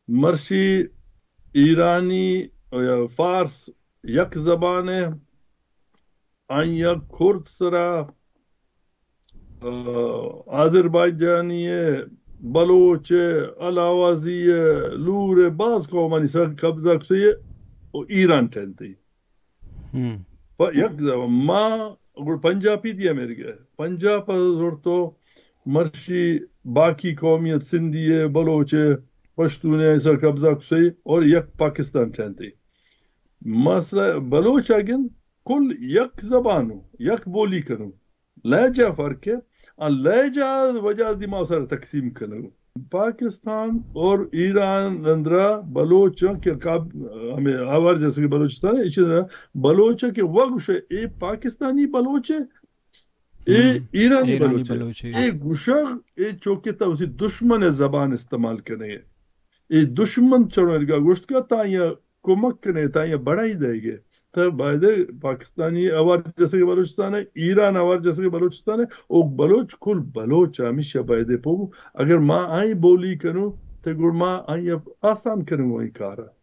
مرشی ایرانی یا فارس یک زبان ء، آئی ء کرد سرا، آ، آذربائیجانی ء، بلوچ ء، الاوازی ء، لور ء، باز قومانی سر قبضہ کتئی ء و ایران ٹہینتئی۔ پہ یک زبان ما گڑ پنجابی دیا میرگے، پنجاب ء زرتو مرشی باقی قومیت سندھی ء، بلوچ ء، پشتون ء سر قبضہ کتئی اور یک پاکستان ٹہینتئی۔ مسئلہ بلوچ ء گند کل یک زبان و یک بولی کنو، لہجہ فرق ہے، آ لہجہ وجہ دی ما سر تقسیم کنو۔ پاکستان اور ایران اندرا بلوچ کہ کاب-، ہمیں آوار جیسے کہ بلوچستان ہے، اسی طرح بلوچ کہ وہ گوشے اے پاکستانی بلوچ ہے، اے ایرانی بلوچ ہے۔ اے گوشگ، اے چونکہ تا اسی دشمن زبان استعمال کرنے ہے۔ اے دشمن چڑو ارگا گوشت کا تا یا کمک کنے، تا یا بڑائی دے گے۔ تا باید پاکستانی آوار جیسے کہ بلوچستان ہے، ایران آوار جیسے کہ بلوچستان ہے، او بلوچ کل بلوچ ہمیشہ باید پو۔ اگر ما آئی بولی کنو، تے گڑ ما آئی آسان کنو آئی کارا۔